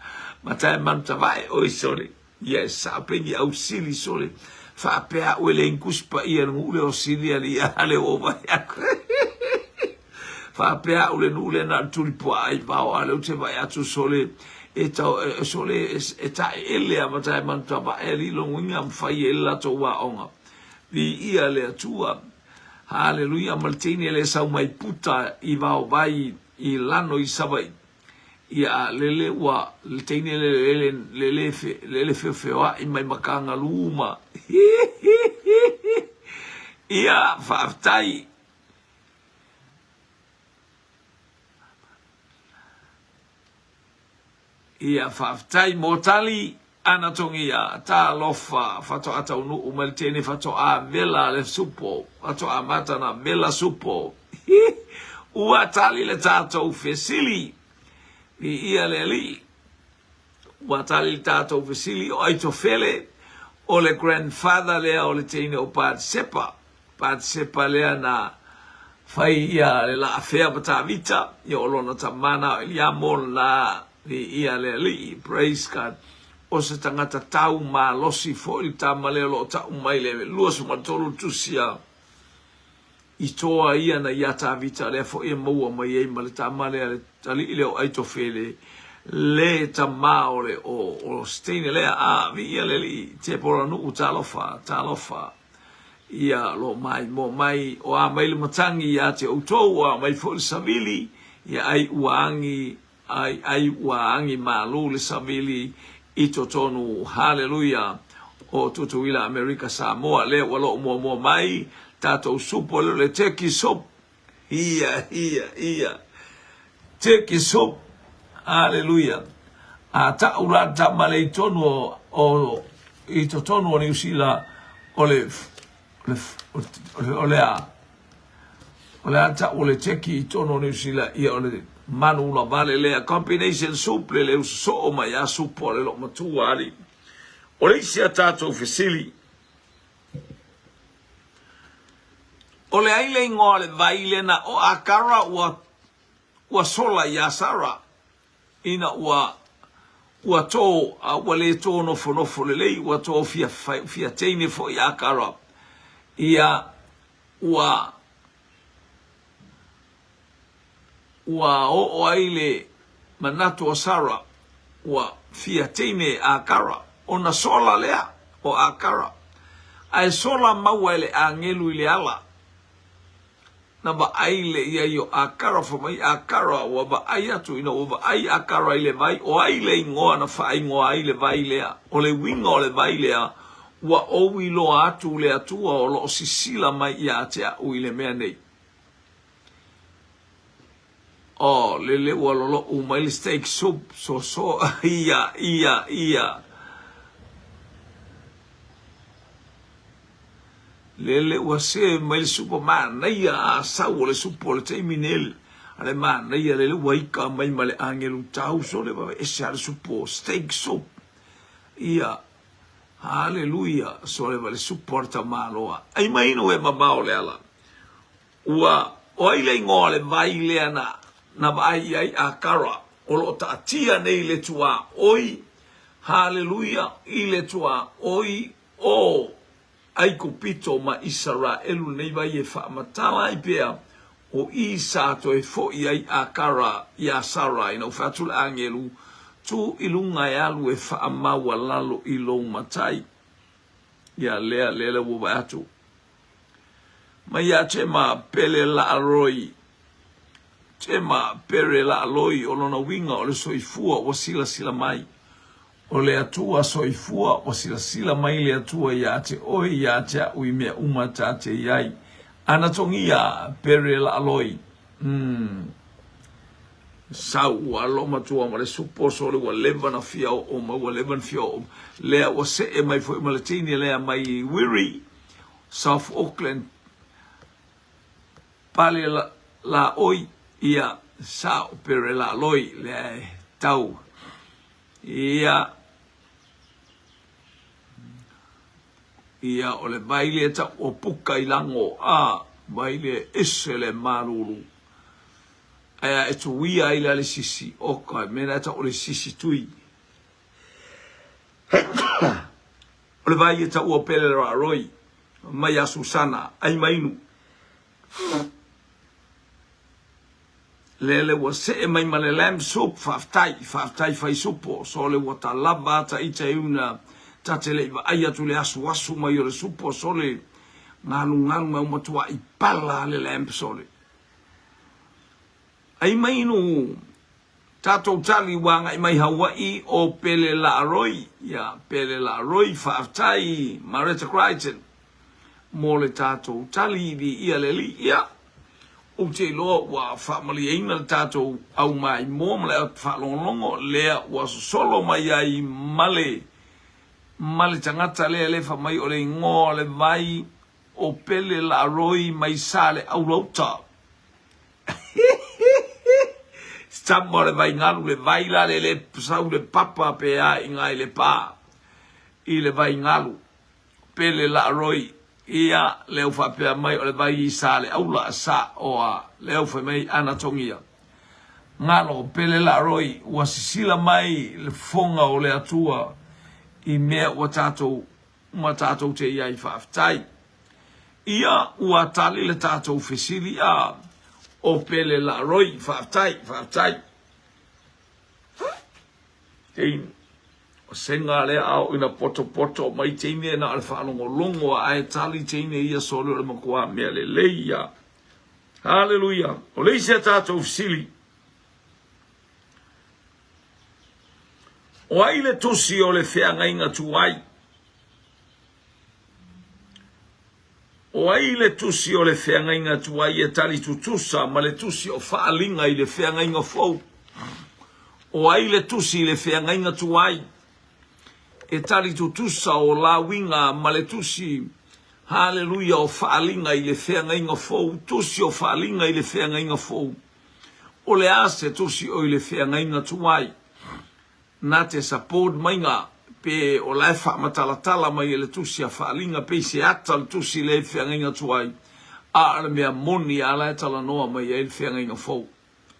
Speaker 1: ma tae manutavae oi sole. Ia e sao pei ni au sili sole faapea au e le ingusi paia le nuu lea o Silia le ia le o vai aku. Faapea au le nuu lea na o le tuli puaa i vao a lea ou te vaai atu sole e tau e, sole e, e taeele a ma tae manutavae alii logoina ma fai ai le latou aoga. Viia le Atua. Haleluia ma le teine le sau mai puta i vao vai i lano i Savaii. Ia, lele ua, le teine lele, lele, lele, lele feofeoaʻi mai ma kangalū ma, hi, hi, hi, hi. Ia, faafetai. Ia, faafetai mo tali ana togia, talofa, faatoa taunuu mai le teine faatoa vela le supo, faatoa amata na vela supo. Hi, ua tali le tatou fesili. Viia le Alii. Ua tali le tatou fesili o Aitofele, o le grandfather lea o le teine o Patsepa. Patsepa lea na fai ia le laafea ma Tavita, ia o lona tama na o Eliamo lena, viia le Alii, praise God. O se tagata tau malosi foi le tama lea o lo o tau mai le 23 tusi a i toa ia na iā Tavita lea foi e maua mai ai ma le tama lea le alii lea o Aitofele le tama o le o, o Steine lea a viia le alii Tepora Nuu talofa talofa ia lo mai mo mai o a mai le matangi ia te outou o a mai foi le savili ia ai ua agi Ai, ai ua agi malū le savili i totonu, haleluia, o Tutuila, Amerika, Samoa, lea ua loo muamua mai tatou supo lea o le turkey soup. Ia, ia, ia. Turkey soup. Haleluia. A ta'u la tama le i tonu o, o, i totonu o Niusila o le, o le, o le, o le a? O le a ta'u o le turkey i totonu o Niu Sila, ia o le manu ula vale lea, combination soup le leu sosoo mai a supo a le loomatua alii. O le isi a tatou fesili, o le ai le igoa o le vai lea na o Akara ua, ua sola iā Sara, ina ua, ua tō, a ua le tō nofonofo lelei, ua tō fia, fia teine foi Akara, ia ua ua oo ai le manatu o Sara ua fia teine Akara, ona sola lea o Akara, ae sola maua e le agelu i le ala. Na vaai le i ai o Akara fai mai Akara ua vaai atu ina ua vaai Akara i le vai o ai le igoa na faaigoa ai le vai lea. O le uiga o le vai lea ua ou iloa atu le Atua o lo o sisila mai ia te a'u i le mea nei. Oh, lele ua lolo'u mai le steak soup soso ia ia ia. Lele ua se mai le supo manaia a sau o le supo o le taimi nei a le manaia lele ua ika mai ma le agelu tau sole vave ese a le supo steak soup ia haleluia sole va le supo a le tamaloa ai mai inu e mamao le ala ua o ai le igoa o le vai lea na na vaai i ai Akara o lo o taatia nei le tuaoi haleluia i le tuaoi o Aikupito ma Isaraelu lenei vai e faamatala ai pea o i sa toe foʻi ai Akara iā Sara ina ua fai atu le agelu, Tu i luga e alu e faamaualalo i lou matai. Ia lea, lea lea ua vaai atu. Mai iā Tema Pele Laaloi. Tema Pere Laaloi o lona uiga o le soifua ua silasila mai. O le Atua soifua, ua silasila mai le Atua iā te oe, iā te aʻu i mea uma ta te i ai. Anatogia, Pere Laaloi. Umm. Sau ua alomatua ma le supo sole ua leva na fia oo mai, ua leva na fia oo. Lea ua see mai foi ma le teine lea mai Wiri, South Auckland, Pale la oi, ia, sao Pere Laaloi, lea e tau. Ia, ia, o le vai lea tau o puka i lago, a, vai lea ese le malulu. Ae a e tuia ai la le sisi, oka, mea la tau o le sisi tui. O le vai e tau o Pele Raroi, mai a Susana, ai mainu. Lele ua see mai ma le lamb soup, faafetai, faafetai fai supo, sole ua ta lava ata ita e una, ta te le i vaai atu le asuasu mai o le supo, sole galugalu mai ua matuai pala le lamb sole. Ai mai inu tatou tali ua agai mai Hawaii o Pele Laaroi, ia Pele Laaroi, faafetai Maretta Crichton mo le tatou tali viia le Alii. Ia, ou te iloa ua faamalieina le tatou aumaimoa ma le faalogologo lea ua sosolo mai ai ma le ma le tagata lea le fai mai o le igoa o le vai o Pele Laaroi mai Saleaulauta. Sama o le vai galu, le vai la le le sau le papa pe a i ngai le pa i le vai galu. Pele Laaroi, ia, lea ua faapea mai o le vai i Saleaula, sa o a, lea ua fai mai Anatogia. Galo, Pele Laaroi, ua sisila mai le fofoga o le Atua i mea ua tatou ma tatou te i ai faafetai. Ia, ua tali le tatou fesili a o Pele Laaroi, faafetai, faafetai. Teine. O sega lea a oo ina potopoto mai teine na o le faalogologo a ae tali teine ia sole o le matua mea lelei ia. Haleluia. O le isi a tatou fesili. O ai le tusi o le feagaiga tuai? O ai le tusi o le feagaiga tuai e tali tutusa ma le tusi o Faaliga i le feagaiga fou? O ai le tusi i le feagaiga tuai e tali tutusa o lauiga ma le tusi, haleluia, o Faaliga i le feagaiga fou, tusi o Faaliga i le feagaiga fou? O le a se tusi o i le feagaiga tuai? Na te support maiga pe o la e faamatalatala mai e le tusi a Faaliga pei se ata le tusi lea i le feagaiga tuai, a o le mea moni a la e talanoa mai ai le feagaiga fou.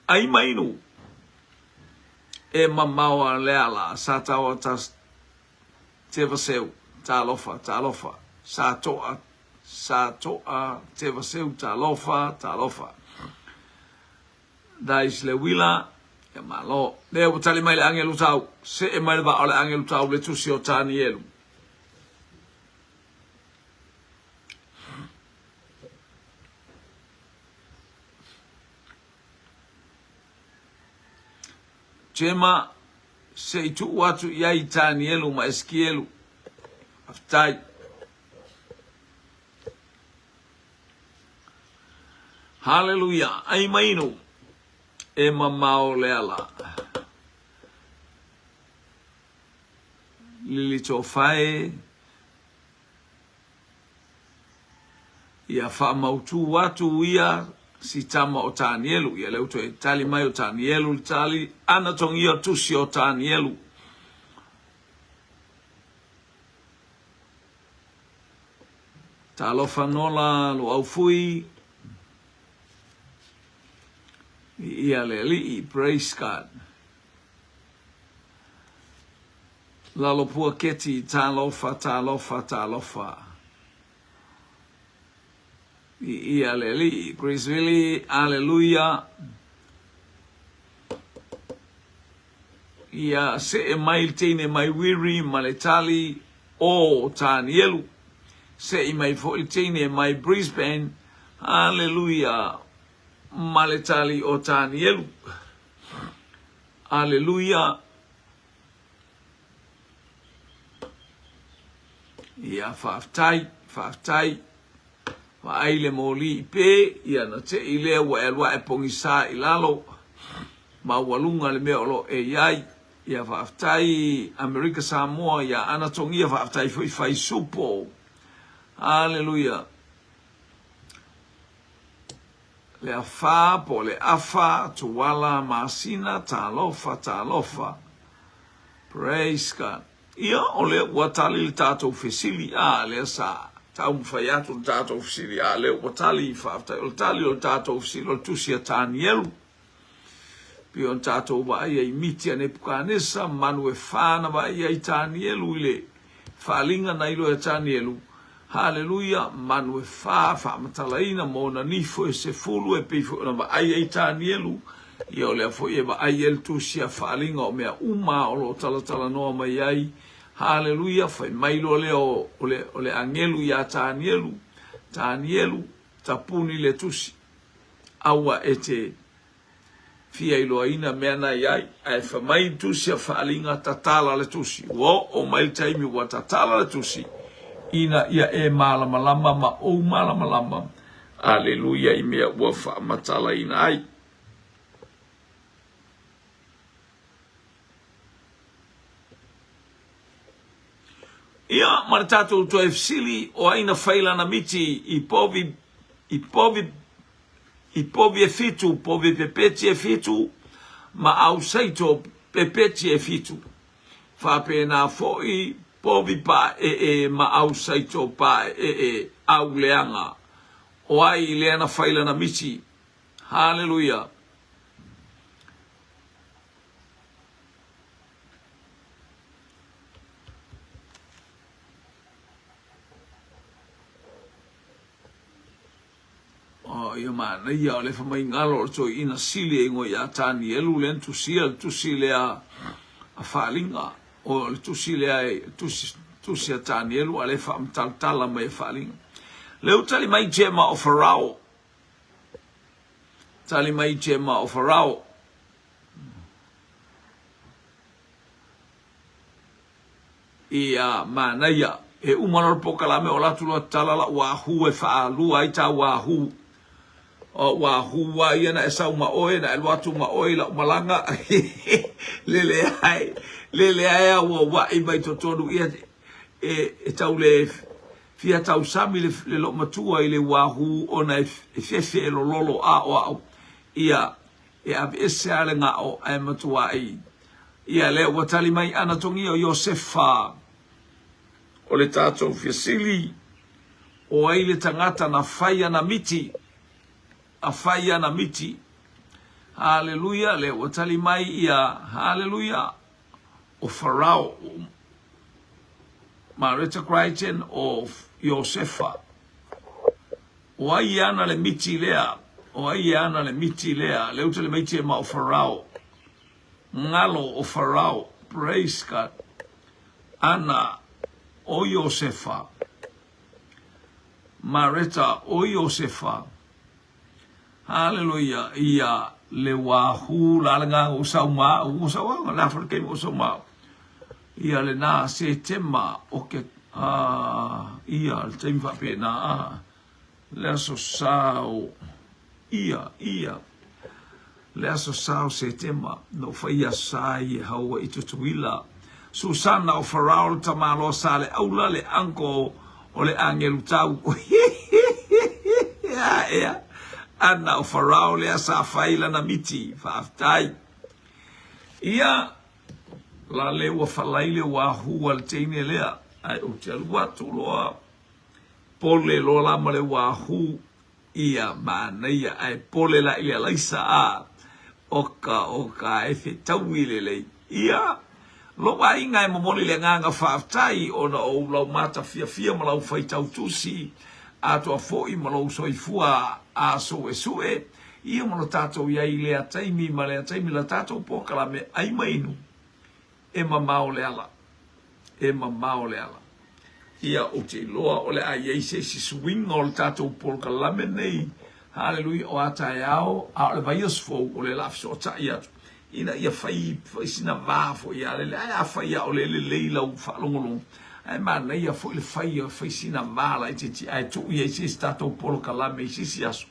Speaker 1: Ai mai nu e mamao a le ala sa taoa ta Tevaseu, talofa, talofa, sa toa, sa toa Tevaseu, talofa, talofa. Dais le uila, ia malo. Lea ua tali mai le agelu tau, see mai le vaa o le agelu tau le tusi o Tanielu. Jema, se i tuu atu i ai Tanielu ma Esikielu. Faafetai. Haleluia, ai mainu e mamao le ala. Lili Tofae, Ia faamautū atu ia si tama o Tanielu. Ia lea ua toe tali mai o Tanielu le tali, ana togia tusi o Tanielu. Talofa Nola Luaufui. Ia le Alii, praise God. Lalopua Keti, talofa, talofa, talofa. Ia le Alii, Grace Vili, aleluia. Ia see mai le teine mai Wiri ma le tali o Tanielu. Seʻe mai foi le teine mai Brisbane, aleluia, ma le tali o Tanielu. Aleluia. Ia, faafetai, faafetai. Vaai le moli i pē, ia na te i lea ua e alu ae pogisa i lalo, maualuga le mea o lo o e i ai. Ia faafetai Amerika Samoa ia Ana Togia, faafetai foi Faisupo. Aleluia. Le afā po o le afa, Tuala, Masina, talofa, talofa. Praise God. Ia, o lea ua tali le tatou fesili, a, lea sa taumafai atu le tatou fesili, a, lea ua tali, faafetai. O le tali o le tatou fesili, o le tusi a Tanielu. Pei ona tatou vaaia i miti a Nepukanesa, manu e whā na vaaia i Tanielu i le faaaliga na iloa e Tanielu. Haleluia, manu e whā faamatalaina mō ona nifo e sefulu e pei foi ona vaaia i Tanielu. Ia o lea foi e vaai ai le tusi a faaaliga o mea uma o lo o talatalanoa mai ai. Haleluia, fai mai loa lea o, o le, o le agelu iā Tanielu, Tanielu, tapuni le tusi. Aua e te fia iloaina mea na i ai, ae fai mai le tusi a Faaaliga, tatala le tusi. Ua oo mai le taimi ua tatala le tusi, ina ia e malamalama ma ou malamalama, aleluia, i mea ua faamatalaina ai. Ia, ma le tatou toe fesili, o ai na fai lana miti i povi, i povi, i povi e fitu, povi pepeti e fitu, ma ausaito pepeti e fitu. Faapena foi povi paeee ma ausaito paeee auleaga. O ai lea na fai lana miti? Haleluia! Oh, ia manaia o le fai mai galo o le toeaina sili e igoa ia Tanielu lea na tusia le tusi lea a Faaliga. O le tusi lea e tusi, tusi a Tanielu a le faamatalatala mai e Faaliga. Lea ua tali mai Jema o Farao. Tali mai Jema o Farao. Ia manaia, e uma loa le polokalame ola atu loa tala lau ahu e faalua ai tau ahu. O ua ahu a ia na e sau ma oe, na e alu atu ma oe i lau malaga. Lele ae, lele ae a ua ua'i mai totonu ia e, e tau le fia tausami le, le loomatua i le uahu ona e, e fefe e lololo aoao. Ia, E aveese lava le gao ae matuai ia lea ua tali mai ana togia o Iosefa. O le tatou fesili, o ai le tagata na fai ana miti? Na fai ana miti. Haleluia, lea ua tali mai ia, haleluia, o Farao, Mareta Crichton o Iosefa. O ai e ana le miti lea? O ai e ana le miti lea? Le uta le meiti e ma o Farao. Ngalo o Farao. Praise God. Ana o Iosefa. Mareta o Iosefa. Hallelujah. Ia. le wahoo la le gaga o sau ma au o sau au la fo ke o sau ma ia le na Setema o ke a ia le taimi faapena a le aso sao ia ia le aso sao Setema no fai sa i hau i Tutuila Susana o Farao le tamaloa sa le aula le anko o le agelu tau ea ea ana o Farao lea sa fai lana miti faafetai ia la le ua falai le wahoo a le teine lea ae ou te alu atu loa pole loa la ma le wahoo Ia, manaia, ae pole la i le alaisa, a, oka, oka, e fetaui lelei. Ia, lou aiga e momoli le agaga faafetai ona o ou laumata fiafia ma lau faitau tusi, atoa foi ma lou soifua a suesue, ia ma lo tatou i ai i lea taimi ma lea taimi la tatou polokalame ai ma inu. E mamao le ala. E mamao le ala. Ia, ou te iloa o le a i ai se isi suiga o le tatou polokalame nei, haleluia, o a taeao, a o le vaiaso fou, o lea o le a fesootai atu, ina ia fai, fai sina va foi ia lele. Ae afai lava o lea e lelei lau faalogologo, ae manaia foi le fai, fai sina va laitiiti ae tuu i ai se isi tatou polokalame i se isi aso.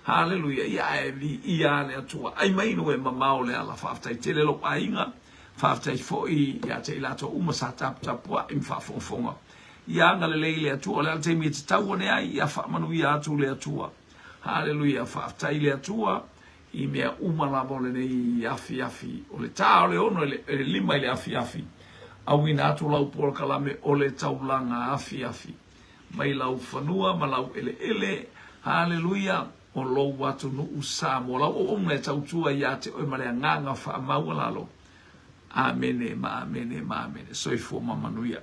Speaker 1: Haleluia, ia ae viia lava le Atua. Ai mai inu e mamao le ala. Faafetai tele lou aiga. Faafetai foi ia te i latou uma sa taputapuai ma faafogafoga. Ia agalelei le Atua. O le a le taimi e te tau ane ai, ia faamanuia atu le Atua. Haleluia, faafetai le Atua i mea uma lava o lenei afiafi. O le ta o le ono i le 5 i le afiafi, auina atu lau polokalame o le taulaga afiafi. Mai lau fanua ma lau eleele, haleluia, o lou atunuu Samoa, lau auauna e tautua ia te oe ma le agaga faamaualalo. Amene ma amene ma amene. Soifua ma manuia.